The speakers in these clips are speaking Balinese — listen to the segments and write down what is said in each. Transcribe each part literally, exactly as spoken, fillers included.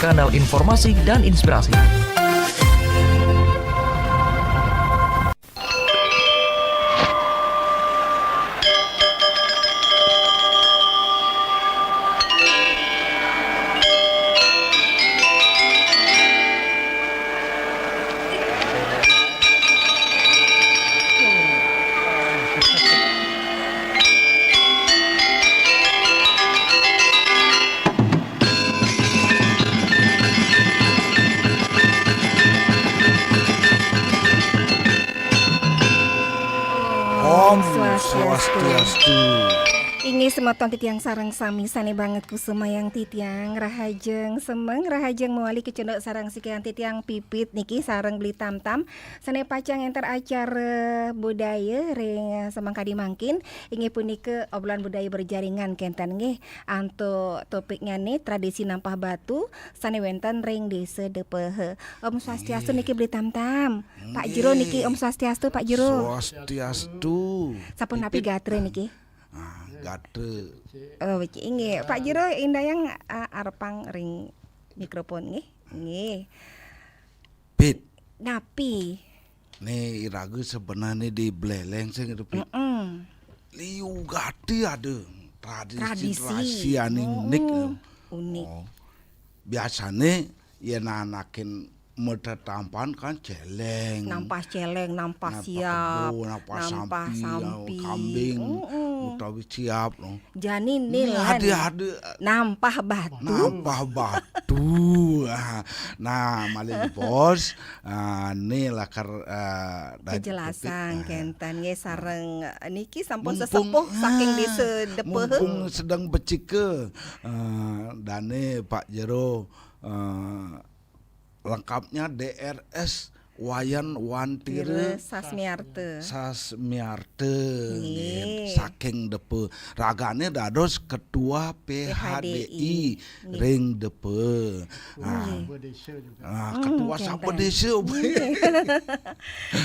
Kanal informasi dan inspirasi. Om Swastiastu. Inggih semeton titiang sareng sami sané banget kusumayang titiang rahajeng semeng rahajeng mawali kecunduk sareng sikian titiang Pipit niki sareng Beli Tamtam sané pacang ngénter acara budaya ring semeng kadi mangkin inggih punika obrolan budaya berjaringan kénten nggih antuk topiknyané tradisi nampah batu sané wénten ring Désa Depehe. Om Swastiastu niki Beli Tamtam. Pak Jero niki Om Swastiastu Pak Jero. Swastiastu. Sapunapi gatra niki? Ah, gatra. Oh, becik inggih. Pak Jero indayang ah, arepang ring mikrofon nggih. Nggih. Pit. Napi? Né iraga sebenarnya di Beleleng sing itu Pit. Mm. Liu gati ada tradisi Tradisi. Tradisi ane Mm, unik. unik. Oh. Biasane yen anakin metetampan kan celeng. Nampah celeng, nampah Nampah siap, kebo, nampah nampah sampi, sampi. Kambing, Mm-mm. utawi siap no. Jani Ini nil ada kan? Ada Nampah batu. Nampah batu. Ah, nah, malih bos, ah, ne lakar ah, dadi Kejelasan topik, ah. Kenten nggih sareng eh, niki sampun Mumpung, sesepuh saking ah, Desa Depehe. Mumpung sedang becike, ah, dane Pak Jero ah, lengkapnya D R S Wayan Wantira Tira Sasmiarta. Sasmiarte Nggih. nggih, saking Depe. Ragane dados ketua P H D I P H D I. Nggih. Ring Depe. Ah, Ketua desa juga. ah, Hmm, ketua kenten. Sapa Desa? Inggih,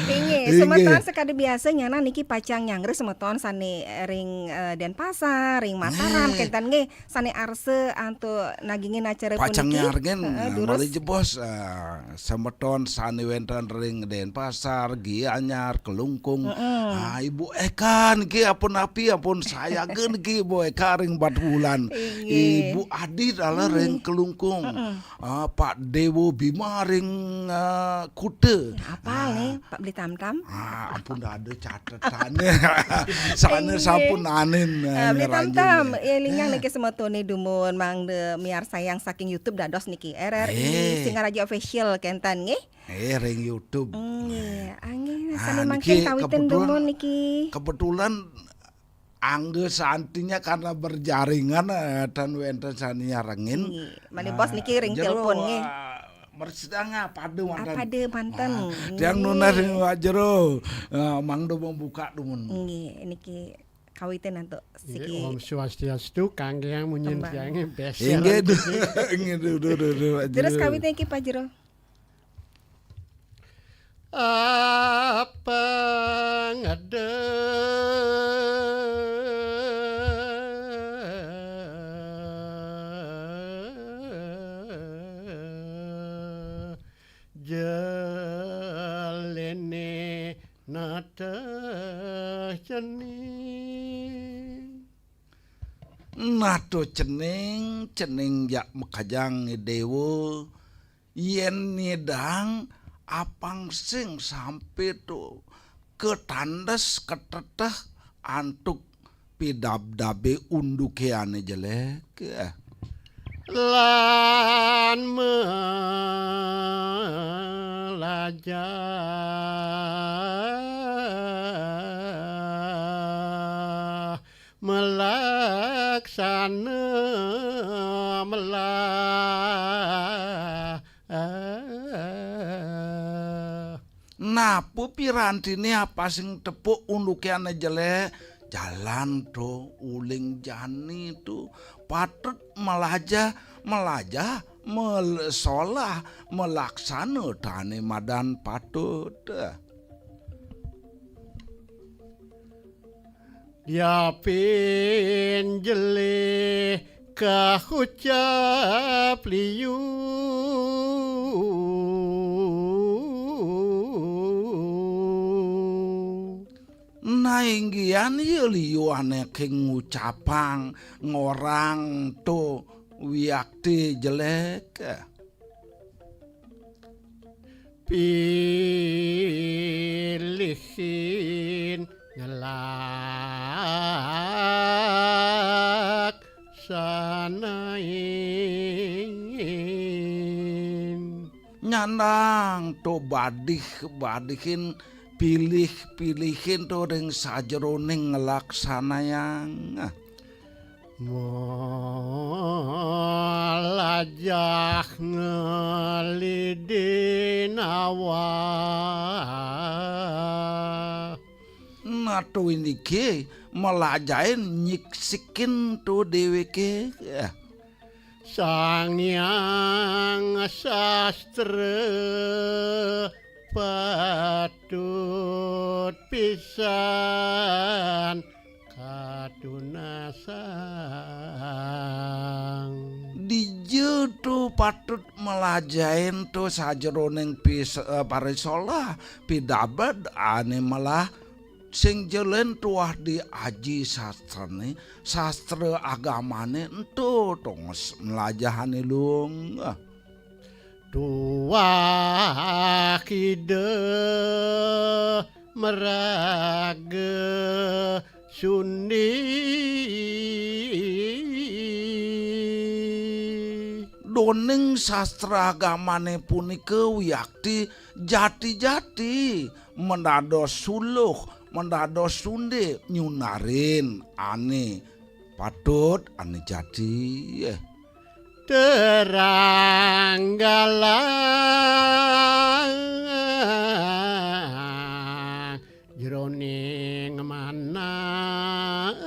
Inggih. Semeton sekadi biasa nyana niki pacang nyanggra semeton sane ring eh, Denpasar, ring Mataram Nggih. Kenten nggih sane arsa antuk nagingin acara Pacang puniki. nyargen Heeh, ah, durus. Malih jebos ah, semeton sane wenten ring Denpasar, Gianyar, Kelungkung. Ah, Ibu Eka niki ampun api ampun sayaga niki Ibu Eka ring Batubulan. Inggih. Ibu Adi dalah ring Kelungkung. Ah, Pak Dewo Bima ring ah, Kuta. Apa nih Pak Beli Tamtam? Ah, ampun dah ada catetannya. Sana Inggih. Sampun anin Ah, Beli ngeranjing. Tamtam, ya lingang niki semetone dumun mangda miarsayang saking YouTube dados niki R R I Eh. Singaraja Official Kenten nggih. Eh, ring YouTube. Nggih, anggih Ah, sane niki mangkin kawitin kebetulan- dumun niki. Kebetulan angga santinya karena berjaringan eh, dan wenten sani nyarengin. Nggih, malih bos niki ring Jero, telepon nggih. Ah, mersidang apa ada mantan. Apa ada mantan? Tiang nunas ring Wak Jero. Ah, mangda membuka dumun. Nggih, niki kawitin antuk Nggih, siki. Om Swastiastu, kangge yang munyin Tembang. tiangnya best Inggih seller. Inggih duh duh duh duh Wak Terus Jero. kawitin iki Pak Jero. Apa ngede jelene nata cening. Nado cening, cening jak makajang dewa, yen nidang apang sing sampe to ketandes keteteh antuk pidabdabe unduke ane jelek. Eh. Lan melajah melaksana melah. Napa pirantine apa sing tepuk unduke ane jelek? Jalan to uling jani to patut melajah, melajah, mel-, solah, melaksana tane madan patut. Diapin jelih kahucap liu. Nainggihan ya liu ané king ngucapang ngorang to wiakti jelék. Pilihin ngelak sanain. Nyandang to badih-badihin, pilih-pilihin to ring sajeroning ngelaksanayang. Melajah ngelidin awak. Nah, to indiké melajahin nyiksikin to déwéké. Ya. Sang Hyang Sastra patut pisan katunasang. Dija to patut melajahin to sajeroning pis-, eh, parisolah, pidabdab ané melah sing jelen tuah di aji sastrané, sastra agamané ento tongos melajahané, Luh. Tuah Ida maraga sundi. Doning sastra agamané punika wiakti jati-jati, mendados suluh, mendados sundé nyunarin ané patut, ané jati. Terang galang jroning manah.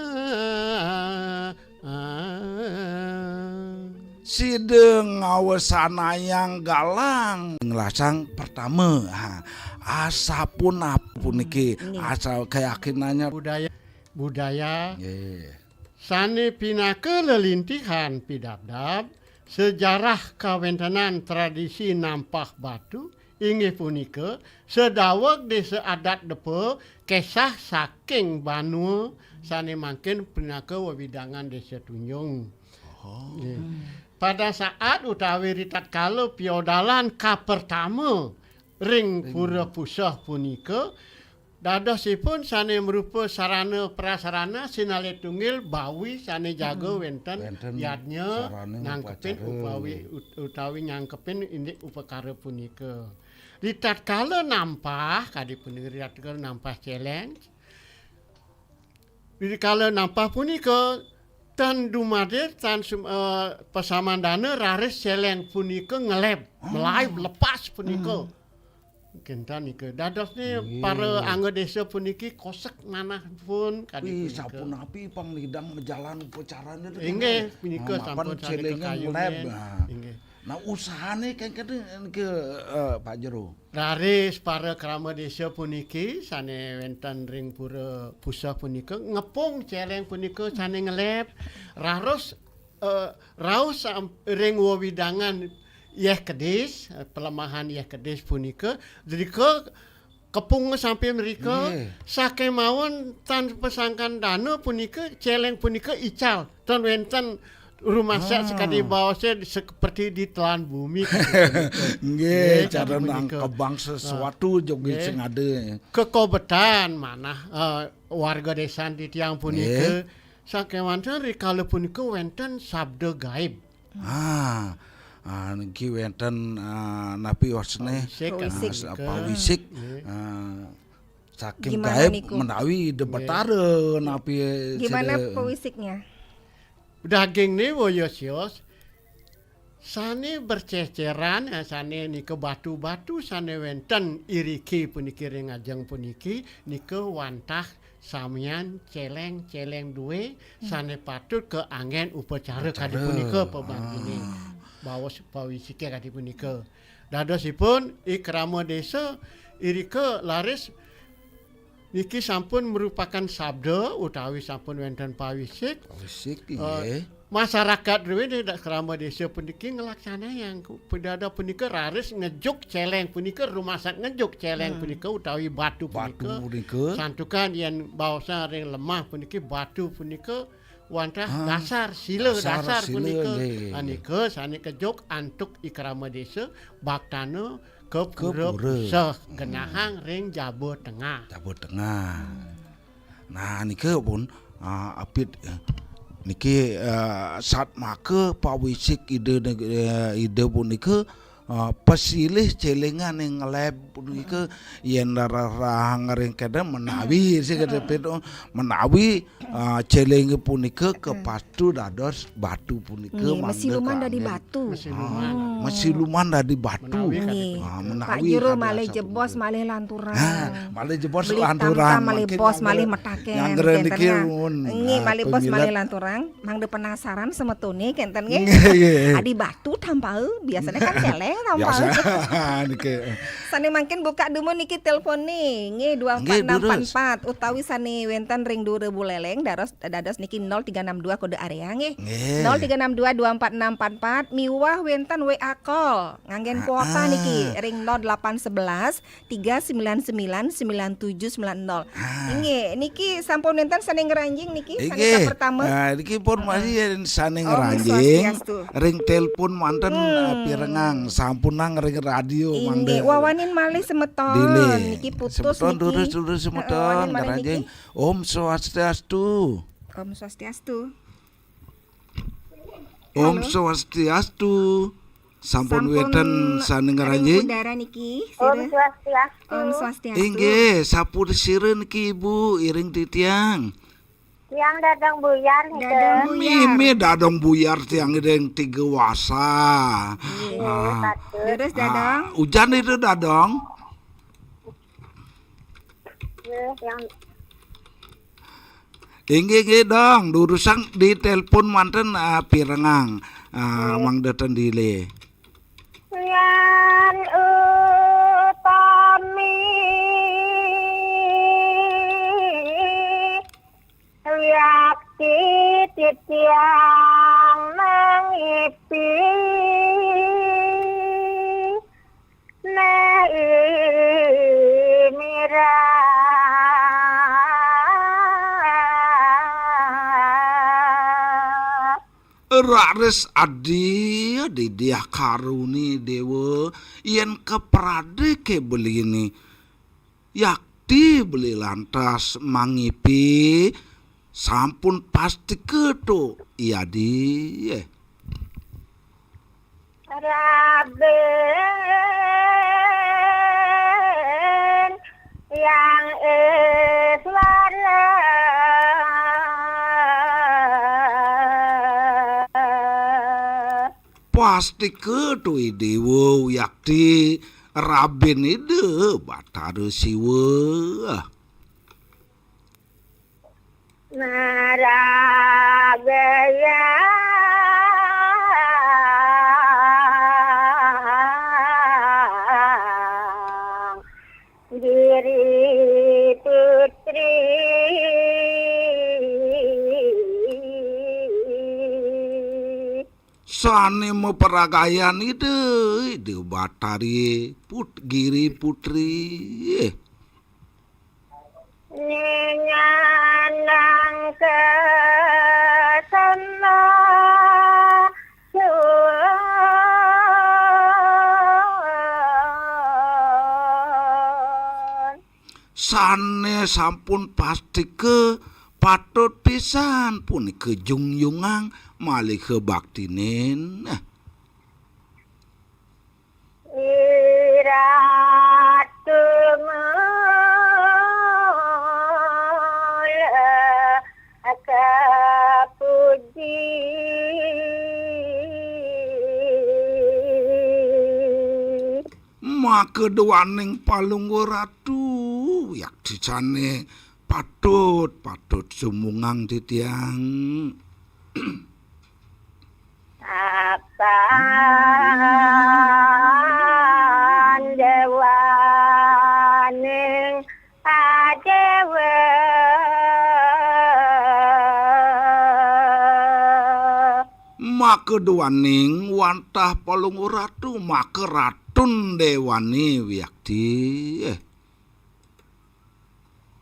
Sida ngawesanayang galang. Nglasang pertama, ha, asapunapi puniki, hmm, asal keyakinannya. Budaya, budaya. Nggih. Sané pinaka lelintihan pidabdab, sejarah kawéntenan tradisi nampah batu, inggih punika, sedaweg désa adat Depa, kesah saking banua sané mangkin pinaka wewidangan Désa Tunjung. Oh. Nggih. Hmm. Pada saat utawi ritatkala piodalan kapertama ring, ring Pura Puseh punika, dadosipun sané mrupa sarana prasarana sinalih tunggil bawi sané jaga, hmm, wénten, wénten yadnya sarana nangkepin upacara, upawi, nggih, ut-, utawi nyangkepin indik upakara punika. Ritatkala nampah, kadi punika ritatkala nampah céléng, ritatkala nampah punika, tan dumadé, tan sum-, eh, pasamandana raris céléng punika ngeleb, ah, melaib lepas punika. Hmm. Kénten nika. Dadosné, nggih, para angga désa puniki kosek manahipun kadi, ih, punika. Sapunapi pang nyidang majalan upacarané to, inggih, punika, ah, mapan sampun sané céléngé kekayunan. Ngeleb. Nah. Inggih. Nah, usahané kénkén nika, eh, Pak Jero. Raris para krama désa puniki sané wénten ring Pura Puseh punika ngepung céléng punika sané ngeleb. Raris eh, raos sam-, ring wewidangan Yéh Kedis, eh, pelemahan Yéh Kedis punika, drika kepung sampi mrika, nggih, sakémaon tan pasangkan dana punika, céléng punika ical, tan wénten rumasa, ah, sakadi baosé seperti ditelan bumi, kadi punika. Nggih, nggih, cara kadi punika. Nangkebang sesuatu, ah, joget, nggih, sing ada. Kekobetan manah, eh, warga désa titiang punika, nggih. Sakéwanten rikala punika wénten sabda gaib. Ah, ah, niki wénten, ah, napi wasné? Pawisik, ah, pawisik, sa-, nika, pawisik. Nggih. Ah, saking gaib niku? Gimana menawi Ida, nggih, Betara napi. Gimana sida pawisiknya? Dagingné waya sios, sané berceceran, eh, sané nika batu-batu sané wénten iriki puniki ring ajeng puniki, nika wantah samian céléng-céléng duwé, hmm, sané patut kaanggén upacara kadi, upacara, punika pabangginé. Ah. Baos pawisiké kadi punika. Dadosipun i krama désa irika laris Niki sampun merupakan sabda utawi sampun wenten pawisik. Pawisik, eh, inggih. Masyarakat druene dak krama desa puniki ngelaksanayang pu-, pidada punika raris ngejuk celeng punika, rumasak ngejuk celeng Hmm. punika utawi batu Batu punika. punika. Santukan yen baosa ring lemah puniki batu punika wantah Ah, dasar sila dasar dasar sila, punika. Nggih. Anika sane kejuk antuk ikrama desa baktana ke Ke pura pura. Puseh genahang ring Jaba Tengah. Jaba Tengah. Nah, nika pun, ah, apit, eh, niki, eh, satmaka pawisik Ida neg-, eh, Ida punika, ah, pasilih celengan ing ngeleb punika yen rarahang ring kene menawi sih kata Pit, oh, menawi, ah, celenge punika kepastu dados batu punika Nggih, mangda mesiluman dadi kangge. Batu. Mesiluman. Ah, mesiluman dadi batu. Menawi Nggih. Ah, Pak menawi Juru kagasa malih jebos, punika. Malih lanturang. Nah, malih jebos Beli lanturang, tam-tam, malih mangkin bos, nyanggra-, malih metaken, nyanggra kenten niki nggih. Nuwun, Nggih, ah, malih bos, pemilet. Malih lanturang. Mangda penasaran semetone, kenten nggih. Nggih, nggih. Adi batu tampal, biasanya kan celeng tampal. Biasa. Niki. Sane mangkin buka dumun niki telepone, nggih, Nggih, durus. Dua empat enam empat empat, utawi sane wenten ring Dura Buleleng, dados, dados niki nol tiga enam dua kode area, nggih. Nggih. Nol tiga enam dua dua empat enam empat empat, miwah wenten W A call, nganggen kuota Ah, ah. niki, ring nol delapan sebelas, tiga sembilan sembilan, sembilan tujuh sembilan nol. Ah. Inggih, niki sampun wenten sane ngranjing niki, sane Inggih. Pertama. Ah, niki informasi Heeh. Yen sane Om ngranjing, Swastiastu. Ring telepon manten, Hmm. Ah, pirengang, sampunang ring radio Inggih, mangda. Wawanin malih semeton. Dile. Niki putus Semeton niki. Durus-durus semeton, Heeh, wawanin malih ngranjing. Niki. Om Swastiastu. Om Swastiastu. Om Halo. Swastiastu. Sampun Sampun wenten sane ring ngranjing? Udara niki, Om sira. Swastiastu. Om Swastiastu. Inggih, sampun sira niki Ibu, iring titiang. Tiang Dadong Buyar nika. Dadong Buyar. Mimi Dadong Buyar tiang ring Tiga Wasa. Nggih, ah. Patut. Terus Dadong? Ah, ujan itu Dadong. Nggih, yang Inggih, inggih, Dong. Durusang di telepon manten, ah, pirengang. Ah, Nggih. Mangda ten dile. Yan utami wiakti titiang mangipi. Nah, i mira. Raris adi, adi diah karuni dewa, yen keprade ke belini. Yakti beli lantas mangipi, sampun pasti keto, iya di, eh. Raben yang iswara. Pasti keto dewa yakti raben ida Batara Siwa. Naragayang Giri Putri. Sane maparagayan Ida, Ida Batari Put-, Giri Putri. Nyenyandang kesana suwun. Sane sampun pastika patut pisan punika jungjungang malih baktinen. Iratu mula kapuji. Maka duaning Palungguh Ratu, yaksisane patut, patut sumungang titiang. Apan dewaning adewa. Maka duaning wantah Palungguh Ratu, maka Ratun Déwané wiakti.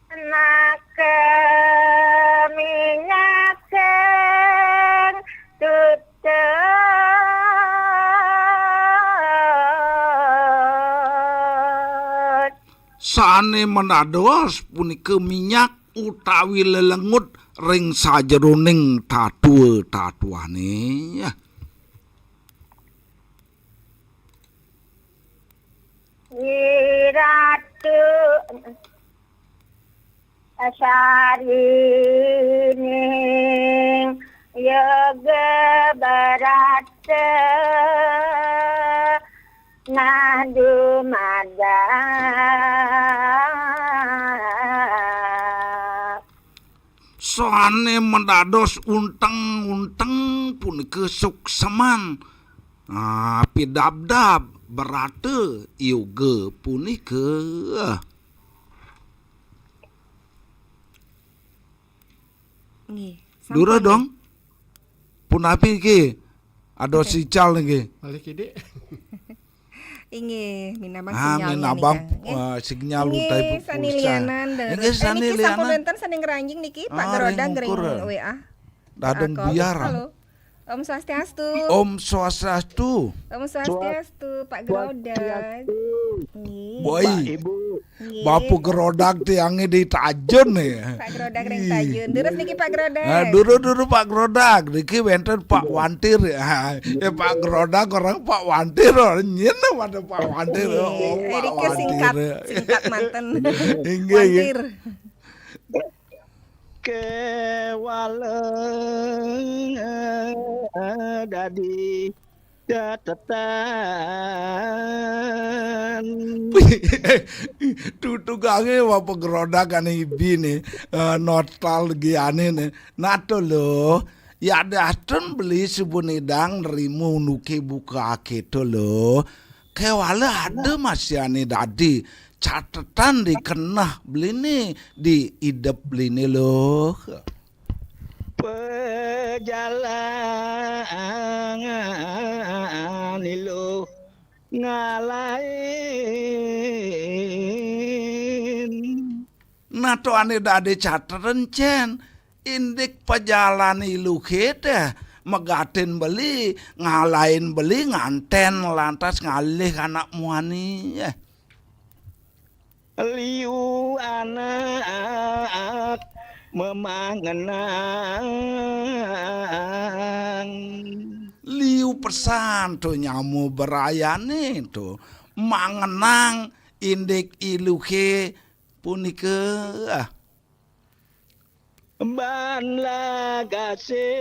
Naka minyakan tutut. Sané mendados punika minyak utawi lelengut ring sajeroning tatua-tatuané. Wiratu sarining yoga barata nah dumadak. Sané mendados unteng-unteng punika sukseman. Ah, pidabdab barata yoga punika. Nggih, sampun, Durus nggih. Dong. Punapi niki? Ada sinyal niki. Malih kidik. Inggih, minabang. Ah, sinyalnya minabang, nih, Kang. Nggih. Eh, sinyal. Inggih, utai sane pupulsa lianan, leres. Inggih, eh, sane niki sampun lianan. Wenten sane ngranjing niki, Pak. Ah, Geroda ring ngering ukur. W A. Dadong. Ah, biar. Halo. Om Swastiastu. Om Swastiastu. Om Swastiastu, Pak Geroda. Swastiastu. Nggih. Boi. Pak Ibu. Nggih. Bapak Gerodak tiangnya di Tajun nih. Pak Gerodak ring Tajun. Durus niki Pak Gerodak. Nah, dulu-dulu Pak Gerodak, niki wenten Pak Wantir. Ah, eh, Pak Gerodak orang Pak Wantir, orang nyen pada Pak Wantir. Nggih. Oh, Pak Wantir. Singkat, singkat manten. Inggih, inggih. Wantir. Kewala dadi catetan. Tutugange wa pegerodak ane ibi ne, eh, nostalgiane ne. Nato lo, ya datun beli subun idang nerimu nuke buka keto lo. Kewala ada masiane dadi catetan di kenah beli ne, di idep beli ne lo. Pejalan iluh ngalain. Nah, to ane dadi catet encen, indik pejalan iluhe teh, megatin beli, ngalain beli, nganten lantas ngalih anak muani. Eh. Liu anak memangenang. Liu pesan to nyamu berayane to mangenang indik iluhe punika. Ban lagase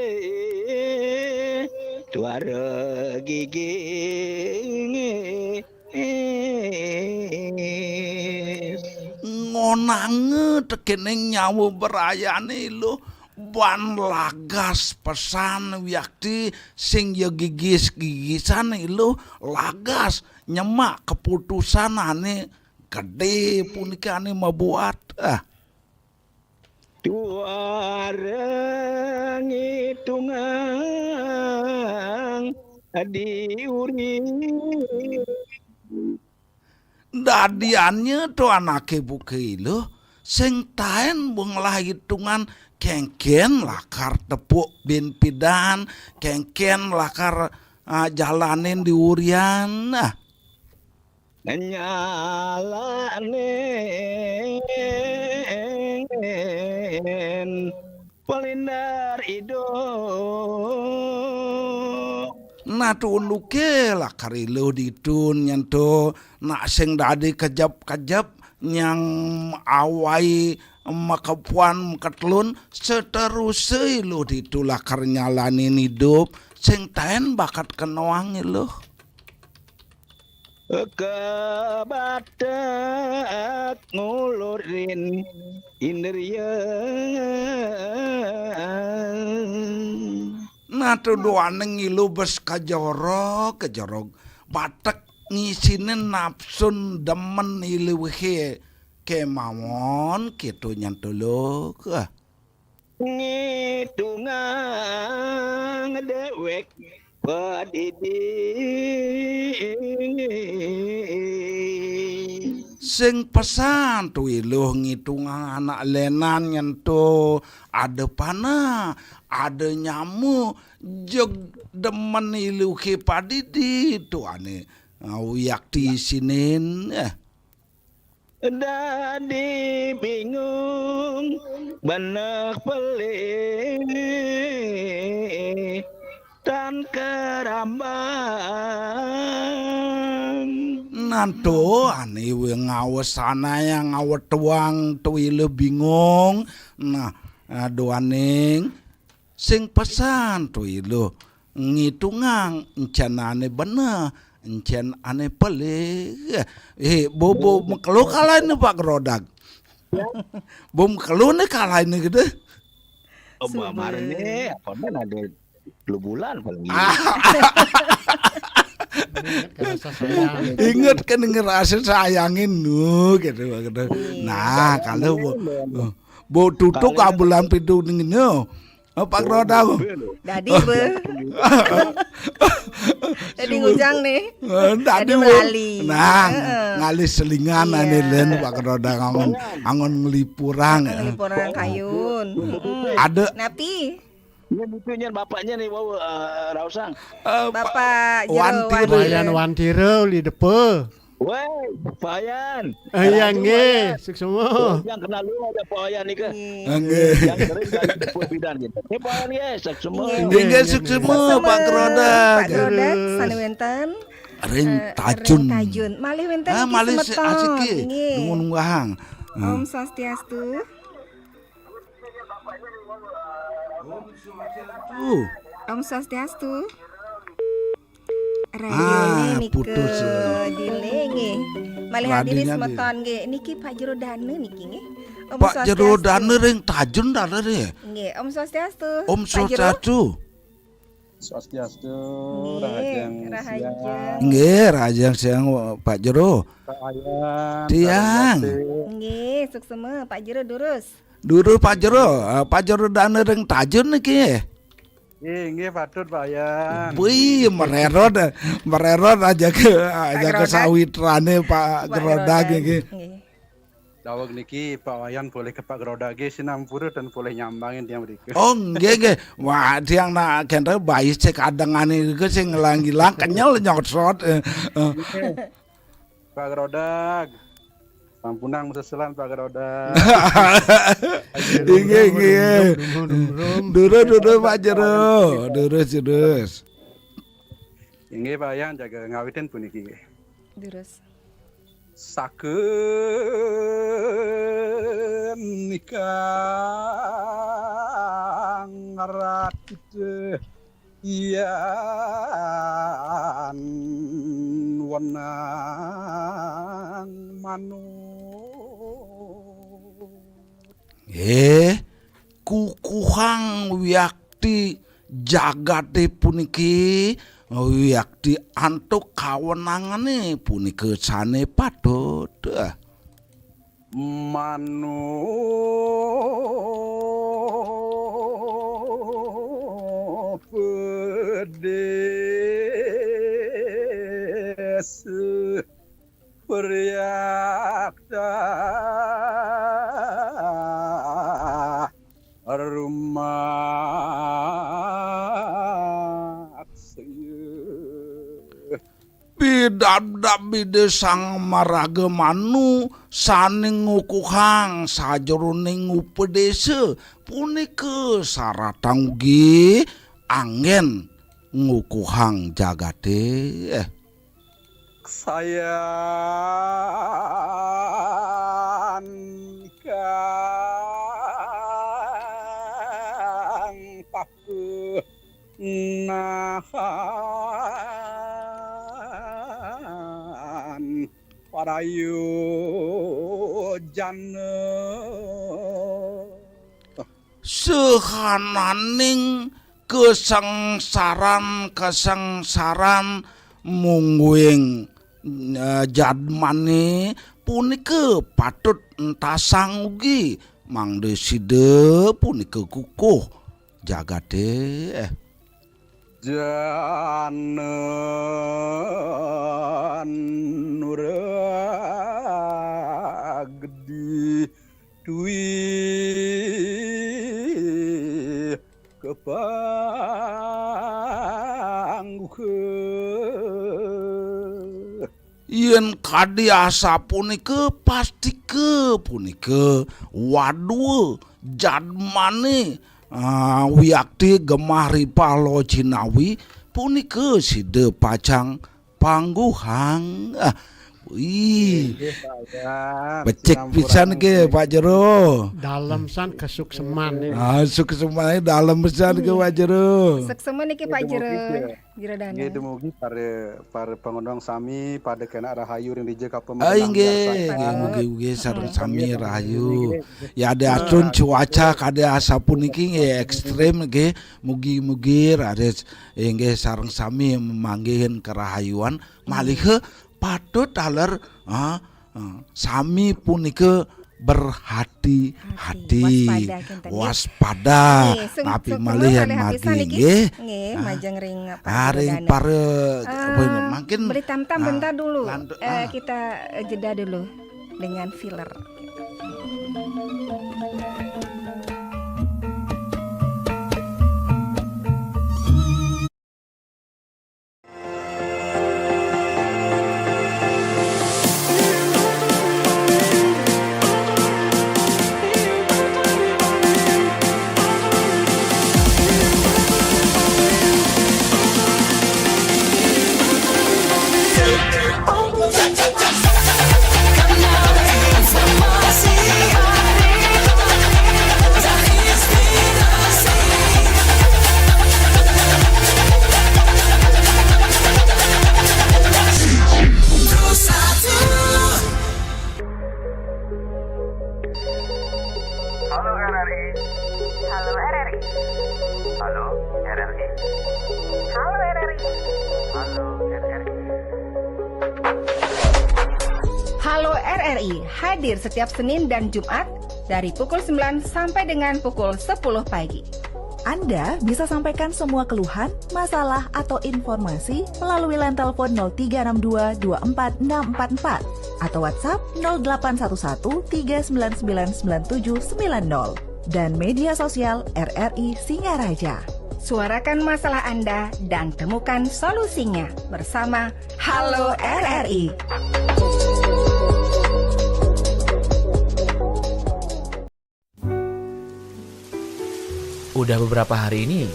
tuara gigi ngonange tekening nyawa berayane lo, ban lagas pesan wiakti sing ya gigis-gigisan lo, lagas nyemak keputusan ane gede punika ane mabuat. Ah. Tuara ngitungang di uri. Dadiannya to anake buka iluh, sing taen bung lah itungan kengken lakar tepuk bin pidan, kengken lakar, ah, jalanin di urian. Nah. Nyalanin pelindar idup. Nah, tunduke lakar iluh ditun nyen to, nak sing dadi kejep-kejep nyang awai makepuan maketelun, seteruse iluh ditu lakar nyalanin idup, sing taen bakat kenoang iluh. Kebatek ngulurin indria. Nah, to duaning iluh bes kajorog, kajorog. Batek ngisinin napsun demen iluhe kemawon, keto nyen to lo. Ah. ngitungang déwék padidi. Sing pesan to Iluh ngitungang anak lénan nyén to ada panah, ada nyama, jeg demen Iluh ké padidi to ané, ah, wiakti sinin, eh. Dadi bingung beneh pelih tan kerambang. Nanto ané wé ngawesanayang ngawetuang to Iluh bingung. Nah, aduaning sing pesan to Iluh ngitungang encén ané beneh, encén ané pelih. Eh, bo, bo mekelo kalainé Pak Gerodag. Bo mekelo né kalainé gedé. Oh, Mbak Marne, apa men ada dua bulan paling. Ah. Inget kan ngerasa sayangin nu gitu, gitu. Nah, kalau bo, bo tutuk bulan pitu ning, oh, Pak Gerodag. Dadi be. Dadi ngujang nih. Eh, dadi melali. Nah, ngalih selingan ané lén Pak Gerodag angon, angon ngelipurang. Ngelipurang kayun. Ada. Napi? Nyén itu nyén bapaknya nih, wau, eh, Rausang. Eh, Bapak Jero Wantiro. Wayan Wantiro li depe. Woi, Pak Wayan. Eh, iya, nggih, suksma. Yang kenal lu ada Pak Wayan nih, ke? Nggih. Yang sering kali depe bidan gitu. Ini Pak Wayan, nggih, suksma. Nggih, suksma, Pak Gerodag. Pak Gerodag, sané wénten. Ring Tajun. Ring Tajun. Malih wénten niki malih semeton. Asiki. Nggih. Nuwun wahang. Om Swastiastu. Om Swastiastu. Radioné nika putus, delay nggih. Malih hadirin semeton nggih. Niki Pak Jero Dana niki nggih. Pak Jero Dana ring Tajun Dana nggih. Nggih, Om Swastiastu. Om Swastiastu. Swastiastu, nggih, rahajeng rahajeng siang. Nggih, rahajeng siang, Pak Jero. Pak Wayan, tiang. Nggih, suksma, Pak Jero durus. Durus Pak Jero, eh, Pak Jero Dana ring Tajun niki. Nggih, nggih, patut, Pak Wayan. Wih, mererot, eh, mererot aja ke, aja ke sawitrané Pak Gerodag niki. Nggih. Daweg niki Pak Wayan polih ke Pak Gerodag nggih, sinampura tan polih nyambangin tiang mrika. Oh, nggih, nggih. Wah, tiang nak kénten bayi cek adengané iku sing ngilang-ilang kenyel nyosot. Eh, eh. Pak Gerodag. Sampunang seselan Pak Gerodag. Inggih, inggih. Durus, durus, Pak Jero. Durus, durus. Inggih, Pak Wayan jaga ngawitin puniki. Durus. Saken nikang rat yan wenang manut. Nggih, kukuhang wiakti jagaté puniki, wiakti antuk kawenangané punika sané patut. Manuk pedis priakta rumaksaya. Pidabdab Ida Sang Maraga Manu sané ngukuhang sajeroning upedésa punika saratang ugi anggén ngukuhang jagaté. Eh. Sayan kang paku nahan parayojana. Sahananing kasangsaran, kasangsaran mungguing, eh, jadmané punika patut entasang ugi mangda sida punika kukuh jagaté. Eh. Jana nuragedi tuwi kapangguha. Yén kadi asapunika, pastika punika, wadua jadmané, ah, wiakti gemah ripah lo jinawi, punika sida pacang pangguhang. Ah, wih. Inggih, Pak Yan. Becik pisan nggih, Pak Jero. Dalem san kesukseman nih. Ah, sukseman dalem pisan nggih, Pak Jero. Sukseman niki, Pak Jero. Jero Dana. Nggih, dumugi para, para pangondong sami pada kenak rahayu ring dija kapamedengan. Ah, inggih, miarsa. Nggih, mugi-mugi sareng sami rahayu. Ya, ada acun cuaca kada asapuniki nggih ekstrem nggih. Mugi-mugi raris inggih sareng sami manggihin karahayuan. Maliha patut taler, ah, ah, sami punika berhati-hati. Waspada, kinten, nggih. Waspada. Nggih, sung-, napi sung-, malih sung-, yan kalih margi, apisan niki. Nggih. Nggih, ah, majeng ring, ah, para ring dana. Para, eh, apa ini? Mangkin, beri tam-tam, ah, bentar dulu. Lantu-, eh, ah. Kita, eh, jeda dulu dengan filler. Halo R R I. Halo R R I. Halo R R I. Halo R R I. Halo R R I. Halo R R I, hadir setiap Senin dan Jumat dari pukul sembilan sampai dengan pukul sepuluh pagi. Anda bisa sampaikan semua keluhan, masalah, atau informasi melalui line telepon nol tiga enam dua dua empat enam empat empat atau WhatsApp nol delapan satu satu tiga sembilan sembilan sembilan tujuh sembilan nol dan media sosial R R I Singaraja. Suarakan masalah Anda dan temukan solusinya bersama Halo R R I. Udah beberapa hari ini,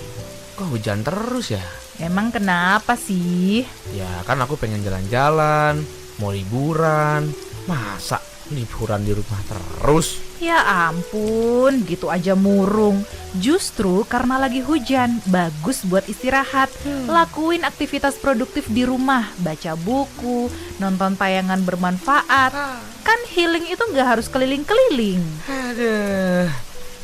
kok hujan terus ya? Emang kenapa sih? Ya, kan aku pengen jalan-jalan, mau liburan. Masa liburan di rumah terus? Ya ampun, gitu aja murung. Justru karena lagi hujan, bagus buat istirahat. Hmm. Lakuin aktivitas produktif di rumah, baca buku, nonton tayangan bermanfaat. Ah. Kan healing itu nggak harus keliling-keliling. Aduh.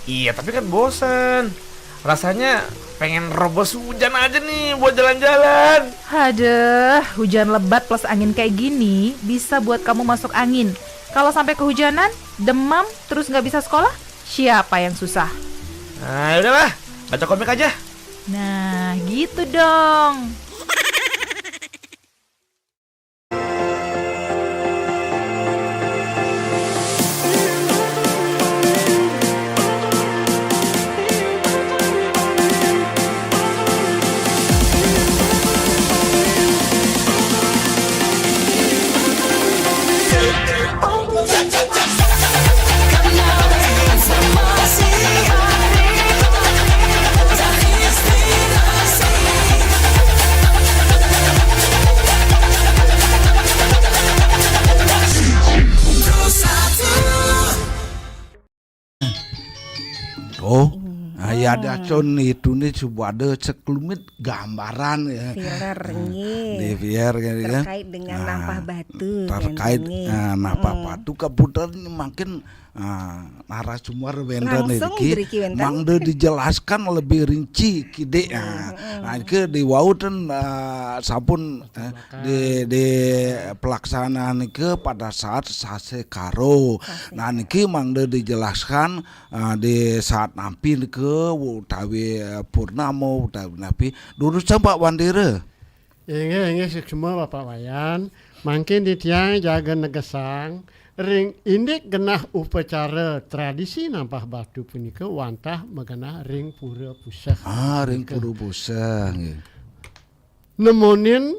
Iya, tapi kan bosen. Rasanya pengen robos hujan aja nih buat jalan-jalan. Aduh, hujan lebat plus angin kayak gini bisa buat kamu masuk angin. Kalau sampai kehujanan, demam, terus nggak bisa sekolah, siapa yang susah? Nah, ya udahlah, baca komik aja. Nah, gitu dong. Oh, hmm. Ah, ya ada con itu nih coba ada sekelumit gambaran ya. Filler, ah, nggih. Di filler kan, ya. Terkait dengan, ah, nampah batu, terkait, kan, nggih. Ah, nampah, hmm, batu kebetulan makin Ah, narasumber wénten niki mangda dijelaskan lebih rinci kidik. Ah, nah, niki di wau ten, ah, sampun, eh, di, di pelaksanaan niki pada saat sasih Karo. Nah, niki mangda dijelaskan, ah, di saat nampi niki utawi, eh, purnama utawi nampi. Durusang Pak Wandira. Inggih, inggih, suksma Bapak Wayan. Mangkin titiang jaga negesang, ring indik genah upacara tradisi nampah batu punika wantah magenah ring Pura Puseh. Ah, ring Pura Puseh, nggih. Nemonin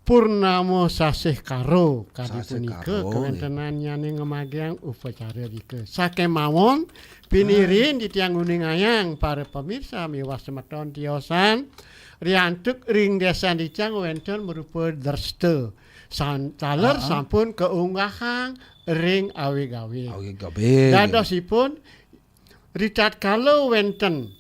purnama sasih Karo kadi punika, nggih, kawéntenannyané ngamargiang upacara rika. Sakémawon pinirin titiang nguningayang para pamirsa miwah semeton tiosan, riantuk ring désa titiang wénten marupa dresta. San-, taler sampun kaunggahang ring awig-awig. Awig-awig. Dadosipun, ritatkala wénten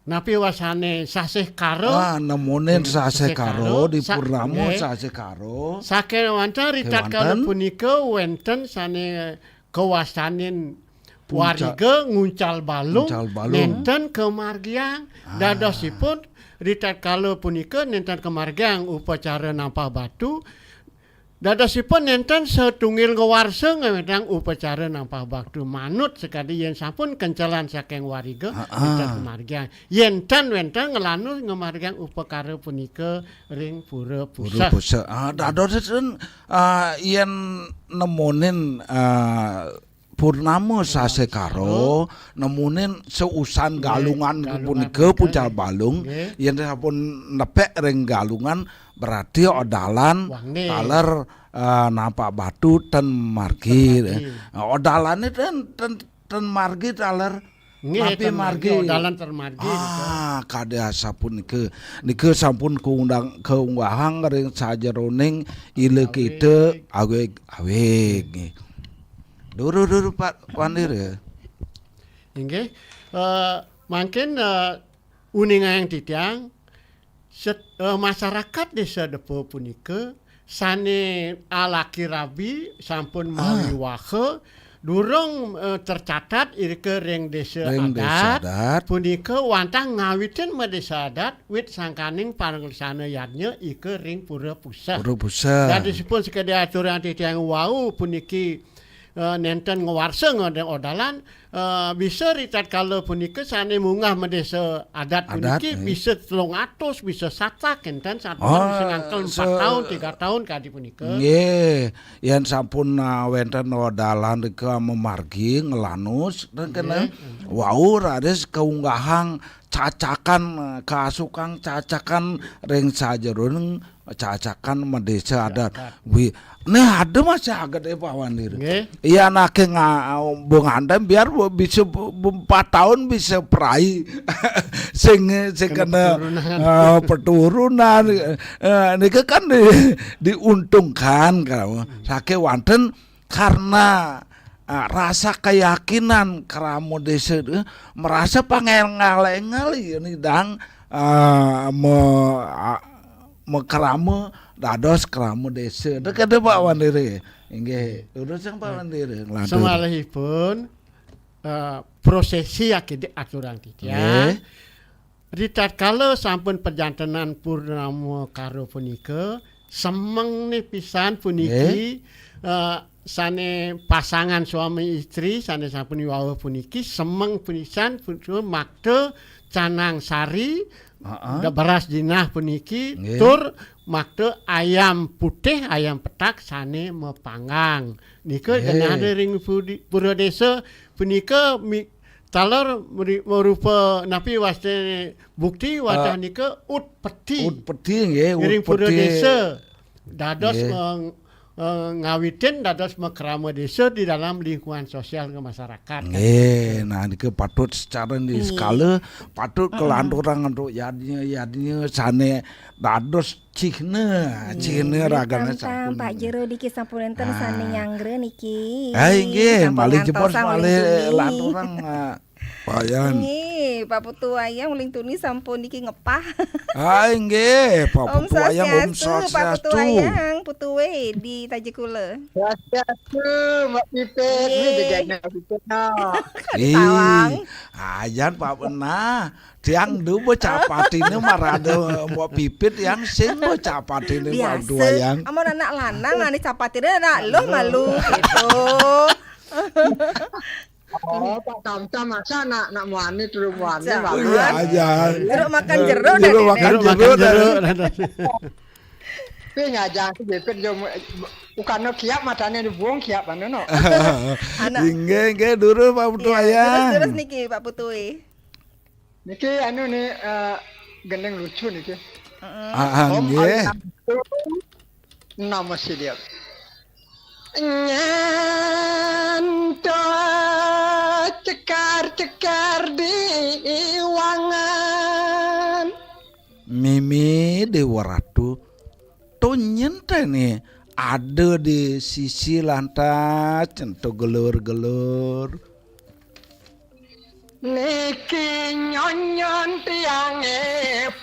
napi wastané sasih Karo. Ah, nemonin sasih Karo, di purnama sasih Karo. Sakéwanten ritatkala punika wénten sané kawastanin wariga nguncal balung, nguncal balung, nénten kamargiang. Ah. Dadosipun, ritatkala punika nénten kamargiang upacara nampah batu. Dadosipun nénten satunggil ngawarsa ngawéntenang upacara nampah batu manut sakadi yén sampun kencelan saking wariga, nénten kamargiang. Yén tan wénten nglanus ngamargiang upakara punika ring Pura Puseh. Pura Puseh. Ah, dadosipun, ah, yén nemonin, ah, purnama sasih Karo, nemonin seusan galungan punika, puncal balung, nggih, yén sampun nepek ring galungan, berarti odalan taler, eh, nampah batu ten margi. Ten margi. Eh, odalané ten, ten, ten margi taler. Nggih, napi ten margi, margi? Odalan ten margi nika. Ah, kadi asapunika. Nika sampun kaundang, kaunggahang ring sajeroning ila kita awig-awig. Nggih. Durus, durus, Pak Wandira. Inggih. Eh, mangkin, eh, uningayang titiang, set-, eh, masarakat Désa Depa punika sané alaki rabi sampun mawiwaha, durung, eh, tercatat irika ring désa adat, punika wantah ngawitin madésa adat, wit sangkaning pangleksanan yadnya ika ring Pura Puseh. Pura Puseh. Dadosipun sakadi aturang titiang wau puniki, eh, nénten ngawarsa ngadaang odalan, eh, bisa ritatkala punika sané munggah madésa adat puniki bisa telung atus, bisa satak, énten satu bisa ngangkel empat taun, tiga taun kadi punika. Nggih, yén sampun, eh, wénten odalan rika mamargi nglanus, dan kena wau raris kaunggahang cacakan, eh, kasukang cacakan ring sajeroning cacakan madésa adat. Wi, né ada masih agak deh Pak Wandira. Nggih. Iya, anaké nga-, bung andam biar bu-, bisa bu-, bu-, empat tahun bisa perai. Sing, sing kena, eh, peturunan. Eh, nika kan di-, diuntungkan kalau saké wonten karena, ah, rasa keyakinan krama désa itu merasa pangénggal-énggal ya nidang, ah, me-, ah, makrama dados krama désa. Nika kata Pak Wandira. Inggih, durusang Pak Wandira nglantur. Samalihipun, eh, prosesi akidik aturang titiang. Nggih. Ritatkala sampun pajantenan purnama karo punika, semeng nih pisan puniki, eh, sané pasangan suami istri sané sampun wiwaha puniki, semeng pisan punika makta canang sari, da-, beras jinah puniki, nggih, tur makta ayam putih, ayam petak sané mapanggang. Nika genah ring pudi-, pura désa punika mi-, taler meri-, marupa napi wastané bukti wantah nika ut peti. Ut peti, nggih, ut peti. Ring pura désa. Dados, nggih, meng-, eh, ngawitin dados makrama désa di dalam lingkungan sosial ke masyarakat, kan? Nggih, nah, nika patut secara di skala, patut kelanturang untuk yadnya, yadnya sané dados cihna, cihna ragana sampun. Pak Jero niki sampun wénten sané nyanggra niki. Ah, inggih, sampun malih jebos ngantos malih sampun niki. Lanturang, ah, Pak Yan. Nggih, Pak Putu Wayang uling tuni sampun niki ngepah. Ah, nggih, Pak Om Putu Wayang, Om Swastiastu, Pak Putu Swastiastu. Wayang, Putu Wé di Tajakula. Swastiastu, Mbak Pipit. Nggih. Ini degana Pipit, no. Ih, tawang. Ajan, Pak Benah. Tiang du becapatine marada Mbok Pipit yang sing becapatine Pak Putu Wayang. Biasa. Amun anak lanang, ane capatine anak lo malu, gitu. Oh, Pak Tamtam, masa nak, nak muani, turu muani, aja. Malu. Iya, aja. Jeruk makan jeruk. Jeruk makan jeruk, jeruk. Tapi ngajang si Bipit, yo, ukano kiap matane dibuang kiap, anu, no. Anak. Inggih, inggih, durus, Pak Putu Wayang. Iya, terus, terus niki, Pak Putu Wé. Niki, anu, nih, eh, gending lucu niki. Heeh. Ah, ah, nggih. Om Alam. Nama si dia? Nyen to cekar-cekar di wangan. Mimi Dewa Ratu, to nyentene ada di sisi lantas cento gelur-gelur. Niki nyonyon tiange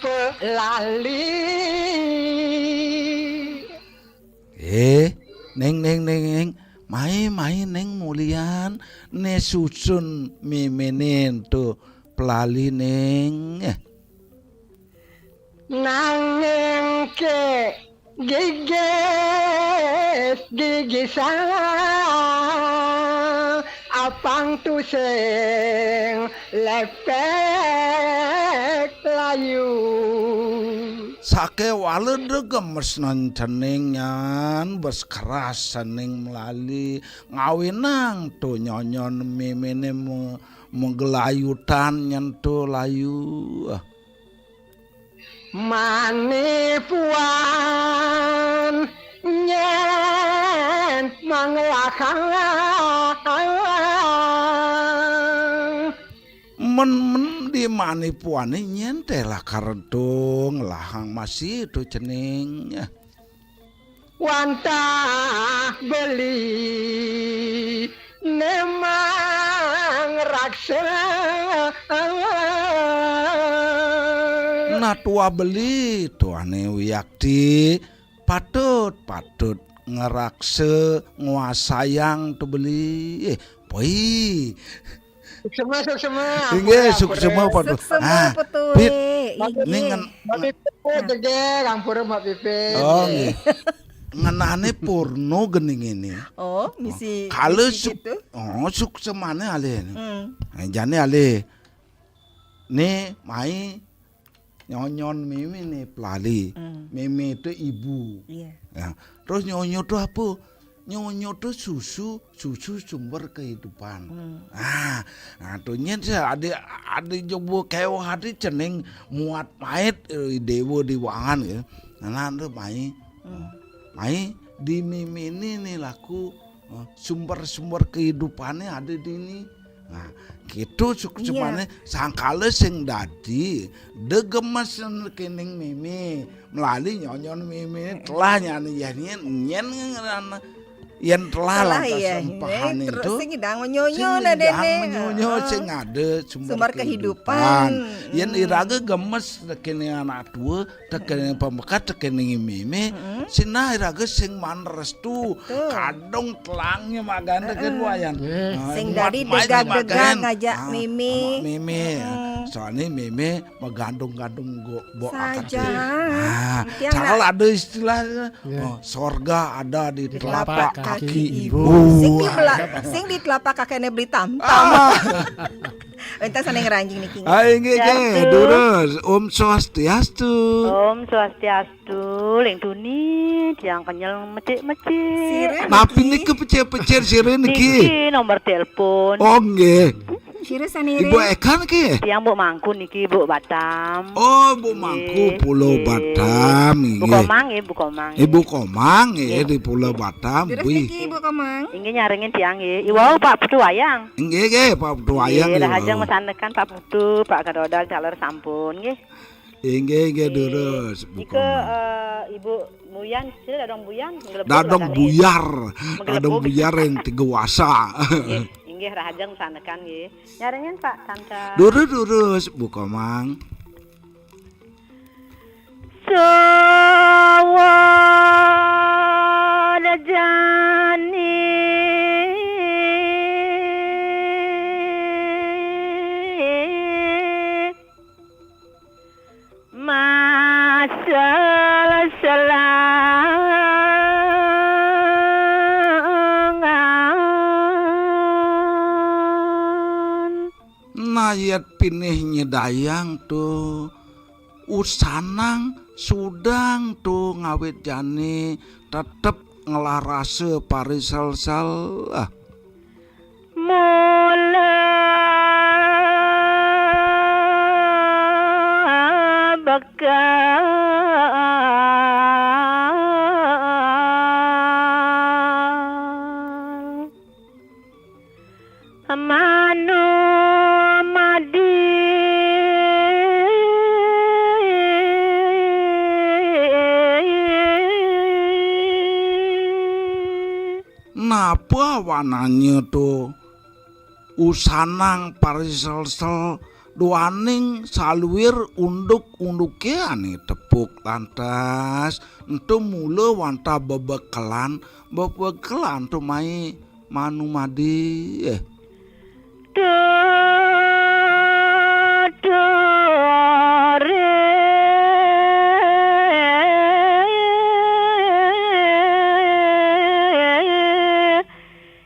pelali. Eh, Neng, Neng, Neng, Neng. Mai, mai, Neng mulian. Ne susun miminen tu pelali, Neng. Eh. Nanging ke gigis, gigisan, apang tu sing lepek layu. Sakewala de gemes nan cening nyan, bes keras cening melali, ngawinang tu nyonyon mimine me-, megelayutan nyen tu layu. Manipuan nyen mangelakang. Men, men di manipuane nyen teh lakar tu ngelahang masih tu cening. Wantah beli nemang raksa. Nah, tua beli, tuane wiakti, patut, patut ngeraksa, nguasayang tu beli. Eh, poi. Suksema, suksema. Inggih, ampure, suksema, ampure. Suksema, ah, Putu Wé. Pit, inggih. Ning ngen-, Mbak Pipit, nah. Degek, ampure, Mbak Pipit. Oh, nggih. Ngenane porno geni ngene. Oh, misi, kala misi suk-, gitu. Oh, suksemane alih. Hmm. Eh, jane alih. Nih, mai nyonyon mimi nih pelali. Hmm. Mimi itu ibu. Iya. Ya. Terus nyonyo itu apa? Nyonyo itu susu, susu sumber kehidupan. Hmm. Ah, nah, tu nyen sih ada, ada jobo kewa hati cening muat mait, eh, dewa di wangan gitu. Nah, nah, tu mai. Hmm. Mai di mimi ini nih laku, eh, sumber-sumber kehidupannya ada di ini. Nah, gitu suksemane. Iya. Sangkala sing dadi, de gemes kening mimi, melali nyonyon mimi, telah nyani ya nyen, nyen ngeran, yen telah. Telah, lantas iya, sempahane terus itu, sing ngidang menyonyo sing ngidang nadene. Menyonyo, ah, sing ada sumber, sumber kehidupan. Kehidupan. Yen, hmm, iraga gemes kening anak tua, tekene pembekat, tekene mimi, mm-mm, sinah iraga sing maan restu. Betul. Kadung telangnya maganda kan, heeh, wayan. Nggih. Nah, sing muat dadi main degag-degag maganda. Ngajak, ah, mimi. Sama mimi. Mm-mm. Soalnya mimi magandung-gandung go-, bo akar. Saja. Nah, tiang cara nak ada istilahnya. Nggih. Oh, sorga ada di, di telapak, telapak kaki, kaki ibu. Ibu. Sing di bela-, sing di telapak kakene beli tam-tam. Ah. Entas sané ngranjing niki. Ah, inggih, inggih. Swastiastu. Durus. Om Swastiastu. Om Swastiastu. Ling tuni, tiang kenyel mecik-mecik. Sira napi niki? Niki pecil-pecil sira niki? Niki nomor telepon. Oh, nggih. Sira sané Ibu ring? Eka niki? Tiang Mbok Mangku niki, Mbok Batam. Oh, Mbok Mangku, nggih, Pulau, nggih. Batam, Bu, nggih. Komang, nggih, Bu Komang, nggih. Ibu Komang, nggih, nggih, di Pulau Batam, terus wih. Niki, Bu Komang? Inggih, nyarengin tiang, nggih. Iwau, Pak Putu Wayang. Inggih, nggih, Pak Putu Wayang, nggih, nggih, rahajeng wau. Masanekan Pak Putu, Pak Kadodo, caler sampun, nggih. Inggih, inggih, nggih. Durus, Bu Komang. Nika, eh, Ibu Muyan, sira Dadong Buyan, menggelebug. Dadong Buyar. Menggelebug. Dadong Buyar yang tiga wasa. Nggih, Inggih, rahajeng sanekan nggih. Nyarengan, Pak, Tante. Durus, durus, Bu Komang. Sawan jani masel selangan. Nayet pinih nyidayang to usanang sudang to ngawit jani tetep ngelah rasa pariselsel. Ah. Mula bekal manumadi. Napa wananya to usanang pariselsel duaning saluir unduk-unduke ane tepuk lantas ento mula wantah bebekelan, bebekelan to mai manumadi. Eh. Tuturi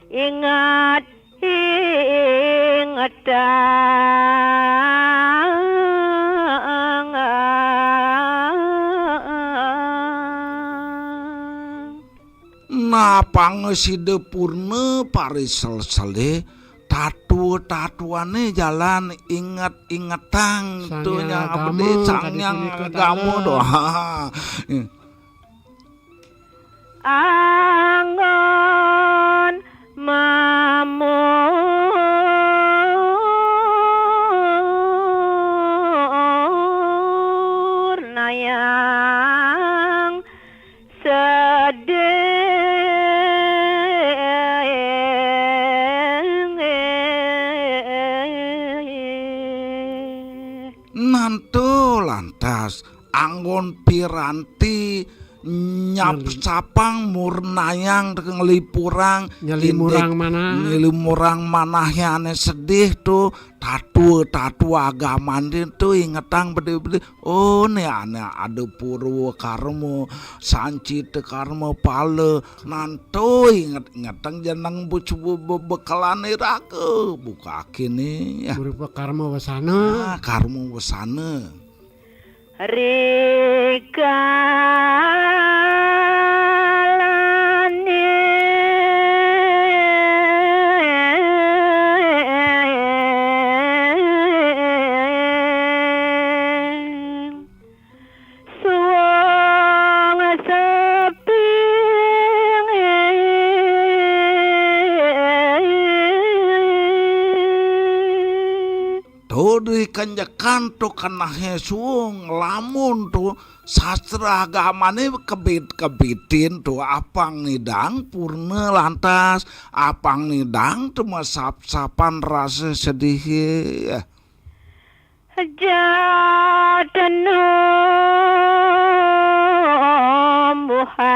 ingat, ingetangan. Napanga sida purna pariselsele, tatua-tatuane jalan inget-ingetang Sang to Hyang Nyang Agama, Abdi, Sang kadi Hyang punika Agama tata. Doa. Anggon mamurnayang sedih. Nanto lantas anggon piranti nyapsapang murnayang nglipurang Nyelimurang indik manah. Nyelimurang manahe ane sedih to tatua-tatua agamane to ingetang bede-bede. Oh, ne ane ada purwa karma, sancita karma, pala, nanto inget-ingetang jeneng bu-, bu-, bu-, bekelane raga, bukakene, ya. Berupa karma wasana. Ah, karma wasana. Rikalane suwung sepi. To dikenjekan to kenahe suwung lamun to sastra agamane kebit-kebitin to apang nidang purna lantas, apang nidang to masap-sapan rasa sedih. Jatenu buhang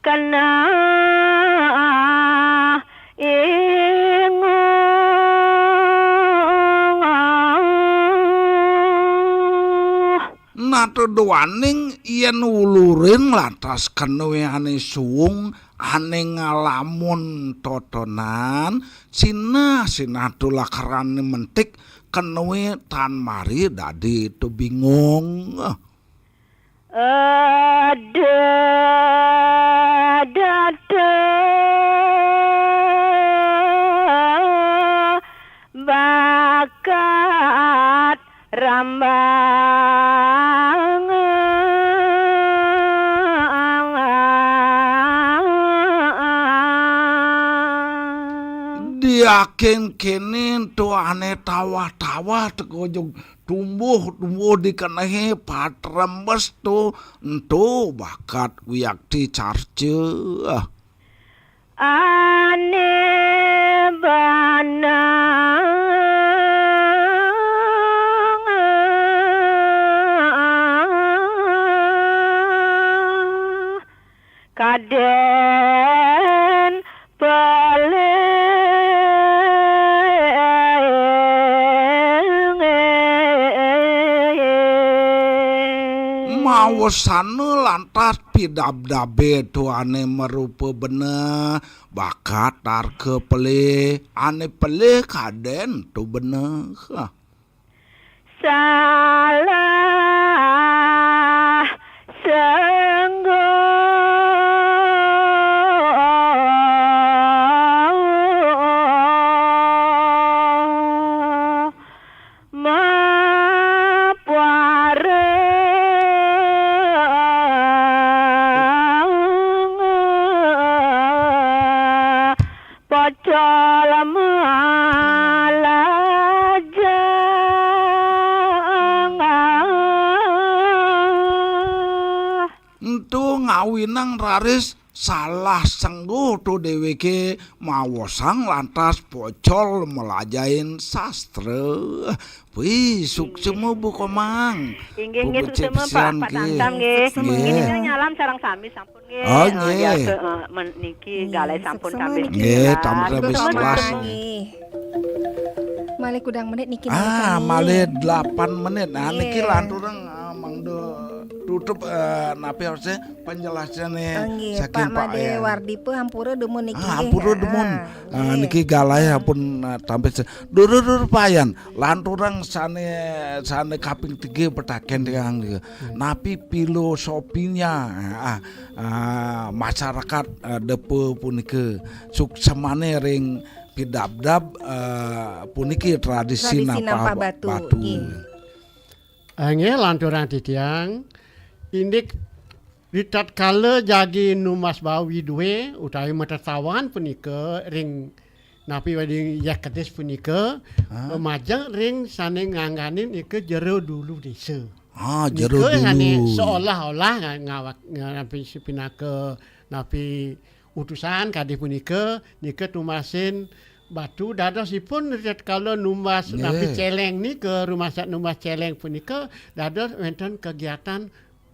kena ingung. Nata duaning yen ulurin lantas kenuwe ane suwung ane ngalamun totonan, sinah-sinah tulakarane mentik kenuwe tan mari dadi to bingung. Ada data bakat rambangan. Takin kinin tu ane tawah-tawah tekujung tumbuh-tumbuh di kenehe patrembes tu entu bakat wiakti carca. Ane banang kaden peleng. Mawesana lantas pidabdabe tu ane marupa beneh, bakat tarka pelih, ane pelih kaden tu beneh. Salah sengguh mapuareng pocol malajang. Entu ngawinang raris salah sengguh tu deweke mawosang lantas pocol malajain sastra. Wih, suksema Bu Komang. Inggih, Bu nggih, Becik suksema, Pak, Pak nggih. Tamtam, nggih. Suksema. Nggih. Niki nyalam sareng sami sampun, nggih. Oh, nggih. Biasa, eh, men-, niki nggih, galih sampun suksema tambah niki. Nggih, tambah sebelas. Suksema, suksema. Nggih. Malih kudang menit niki, ah, malih delapan menit. Nah, nggih. Niki lanturang, ah, mangda tutup, eh, napi harusnya penjelasannya. Oh, nggih, saking Pak Made Yan. Wardipa hampura dumun niki, ah, nggih. Hampura dumun. Ah, nggih. Niki galih ampun, ah, tampil se-, durur-durur Pak Yan. Lanturang sane, sane kaping tiga petaken tiang nika. Hmm. Napi filosofinya, ah, ah, masyarakat, ah, Depa punika suksemane ring pidabdab, ah, puniki tradisi, tradisi nampa nampa ba-, batu, batu. Nggih. Ah, nggih, lanturang titiang, indik ritatkala jagi numbas bawi due utawi matetawan punika ring napi wading Yekedis punika, ah, majeng ring sane ngangganin nika jero dulu desa. Ah, jero dulu. Nika sane seolah-olah nga-, ngawak, nga-, napi pinaka napi utusan kadi punika, nika tumbasin batu dadosipun ritatkala numbas, nggih, napi celeng nika, rumasat numbas celeng punika dados wenten kegiatan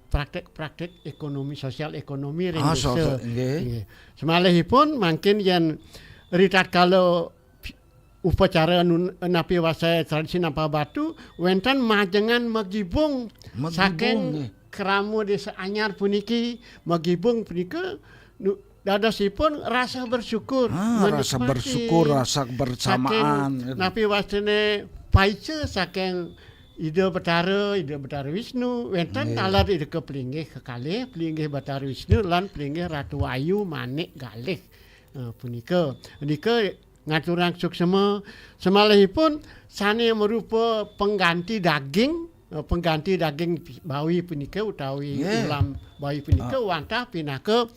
praktek-praktek ekonomi, sosial ekonomi ring desa. Ah, sosial, nggih. Nggih. Semalihipun mangkin yen ritatkala upacara nun-, napi wasahe tradisi nampa batu, wenten majengan magibung, magibung, saking, nggih, krama desa anyar puniki, magibung punika nu-, dadosipun rasa bersyukur, ah, rasa menikmati bersyukur, rasa bersamaan, saking, gitu, napi wastane paica saking Ida Betara, Ida Betara Wisnu, wenten, nggih, taler Ida kepelinggih kekalih, pelinggih Betara Wisnu lan pelinggih Ratu Ayu Manik Galih. Eh, punika, nika ngaturang suksema, semalihipun sane marupa pengganti daging, eh, pengganti daging bawi punika utawi, nggih, ulam bawi punika, ah, wantah pinaka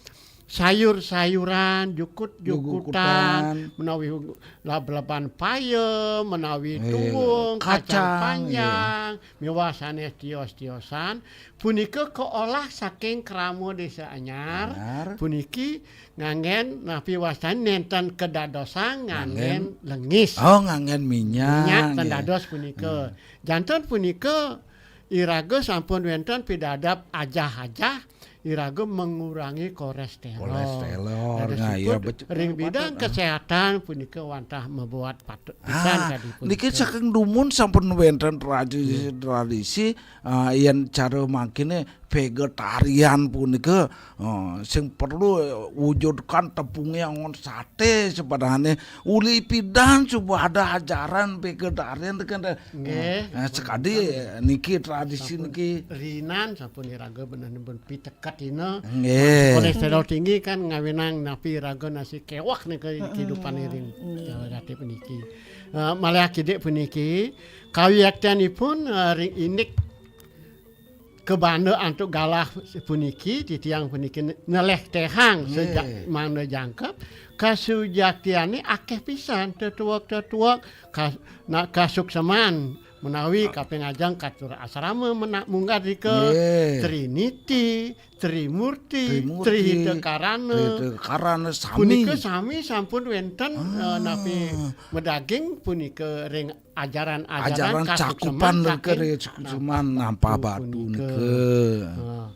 sayur-sayuran, jukut-jukutan, jukutan, menawi lab-laban paya, menawi, eh, tuung, kacang, kacang, iya, panjang, miwah sanes tios-tiosan, punika kaolah saking krama desa anyar, anyar, puniki nganggen napi wastane nenten kadadosang nganggen, nganggen lengis. Oh, nganggen minyak, minyak, nggih, ten dados punika. Hmm. Janten punika iraga sampun wenten pidabdab ajah-ajah, iraga mengurangi kolesterol. Kolesterol, nah, iya, betul, ring bidang, patut, ah, kesehatan punika wantah mabuat patut pisan, ah, kadi punika. Niki saking dumun sampun wenten tradisi, hmm, tradisi, ah, yen cara mangkene vegetarian punika, eh, sing perlu, eh, wujudkan tepunge angon sate sepadane uli pidan suba ada ajaran vegetarian tekan deh. Nggih. Eh, sekadi, eh, niki tradisi sampun niki. Rinan sampun iraga benehipun piteket ina. Nggih. Kolesterol tinggi kan ngawinang napi iraga nasi kewak nika, mm-mm, kehidupan iring, nggih, eh, datif niki. Eh, malih akidik puniki, kawiaktianipun, eh, ring indik kebanda antuk galah puniki, titiang puniki ne-, neleh tehang sejak mangda jangkep, kasujatiane akeh pisan, tetuek-tetuek, kas-, na-, kasukseman menawi kaping ajeng katur asrama mena-, munggah drika Triniti, Trimurti, Trimurti, Trihita Karana. Trihita Karana sami. Punika sami sampun wenten, eh, napi medaging punika ring ajaran-ajaran ajaran kasukseman cakupan saking ring kasukseman nampa batu punika. Nah,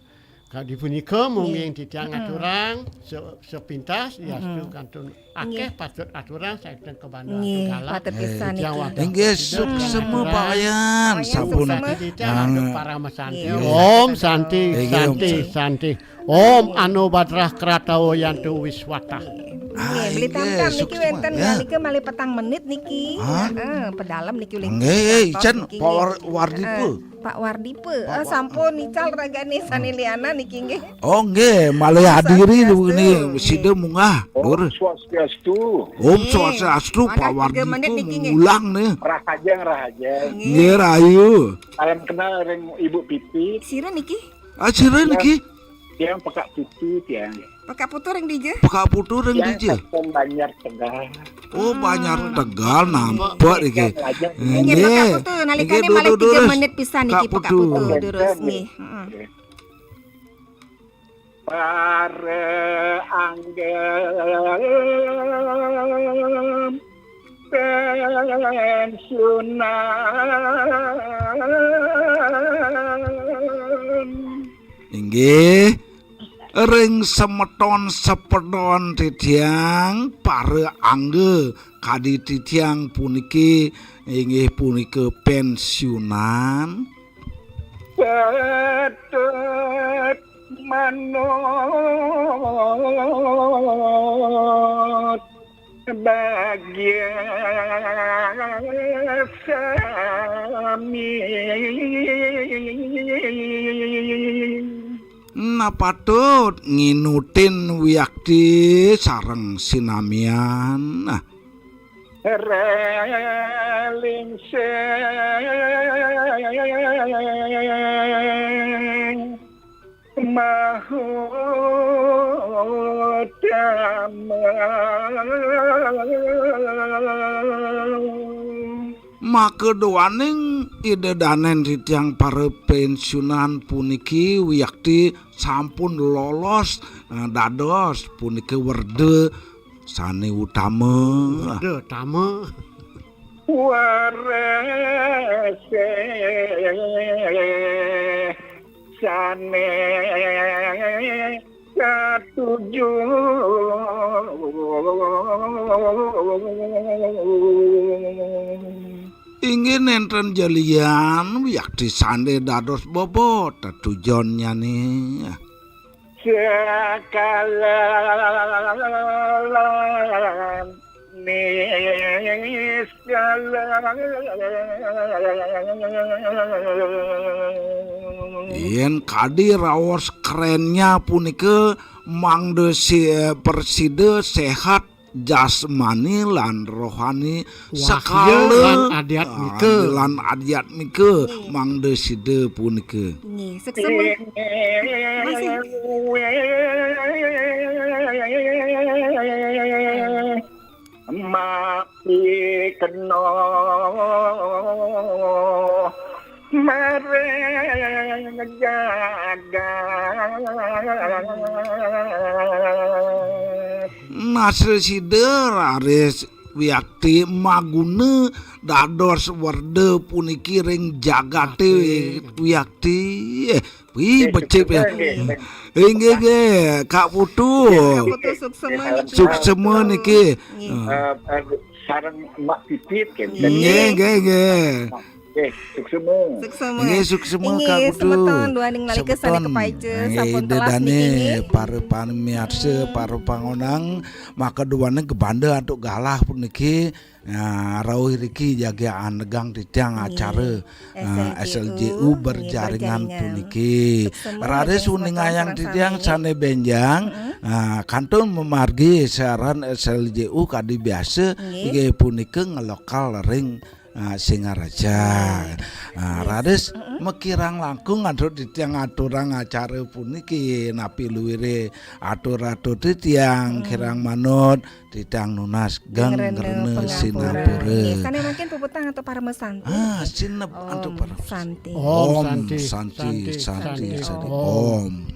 kadi punika mungkin titiang aturang se-, sepintas, yastu kantun akeh patut aturang saking kebanda. Nggih, galah. Patut pisan niki. Inggih, suksema Pak Wayan, sampun. Titiang parama santi. Om Santi, Santi, Santi. Om Ano Badrah Kratawa Yantu Wiswatah. Nggih, beli tamtam niki wenten ngalika malih petang menit niki. Heeh, pedalem niki ulih. Nggih, ican Pak Wardipa. Pak Wardipa, eh, sampun nical ragane sane lianan niki nggih. Oh, nggih, malih hadiri niki sida munggah. Om Swastiastu. Om Swastiastu, Pak Wardipa mulang nih. Rahajeng, rahajeng. Nggih, rahayu. Salam kenal ring Ibu Pipi. Sira niki? Ah, sira niki? Tiang Pekak Putu, tiang. Pekak Putu ring dija? Pekak Putu ring dija? Tiang saking Banjar Tegal. Oh, Banjar Tegal, nampak iki. Nggih, Pekak Putu, nalikane malih tiga menit pisan niki, Pekak Putu, durus, nggih. Heeh. Para anggem pensiunan. Inggih, ring semeton sepeton titiang para angga kadi titiang puniki inggih punika pensiunan. Patut manut bagia sami. Nah, patut nginutin wiakti sareng sinamian. Nah. Ralingsing mahutama. Maka duaning Ida Danen titiang para pensiunan puniki wiakti sampun lolos, eh, dados punika werda sane utama. Werda utama. Warese sane katuju. Inggih nenten jelian wiakti sane dados bobot tetujonnyané. Sekala niskala. Yen kadi raos kerennya punika mangda si, eh, prasida sehat jasmani lan rohani. Wah, sakala lan adiatmika. Ah, lan adiatmika. Nggih. Mangda sida punika. Nggih, suksema. Masih. Mapikeno maring jagat. Nasresida raris wiakti maguna dados werda puniki ring jagate. Jagate. Wiakti. Eh, wih, becik ya. Nggih, nggih. Inggih, nggih, Kak Putu. Kak Putu suksema niki. Suksema niki. Nggih. Eh, eh, sareng Mak Pipit, kan? Nggih, nggih, nggih. Nggih, suksema. Suksema. Nggih, suksema, Kak Putu. Inggih, semeton duaning nalika sane kepaica. Semeton. Nggih, sampun telas niki, nggih. Para pamiarsa, para pangonang, maka duaning kebanda antuk galah puniki. Nah, rauh iriki jagi anegang titiang acara, eh, S L J U, S L J U berjaringan, nggih, berjaringan puniki. Suksema. Raris nggih, uningayang semeton titiang sareng sami sane benjang, mm-mm, nah, kantun mamargi siaran S L J U kadi biasa, nggih, inggih punika ngelokal ring Ah, Singaraja. Ah, raris mekirang langkung antuk titiang aturang acara puniki, napi luire atur-atur titiang kirang manut titiang nunas geng rena sinapura. Nggih, sane mangkin puputang antuk parama santi. Ah, sinep antuk parama santi. Om santi, santi, santi, santi. Om.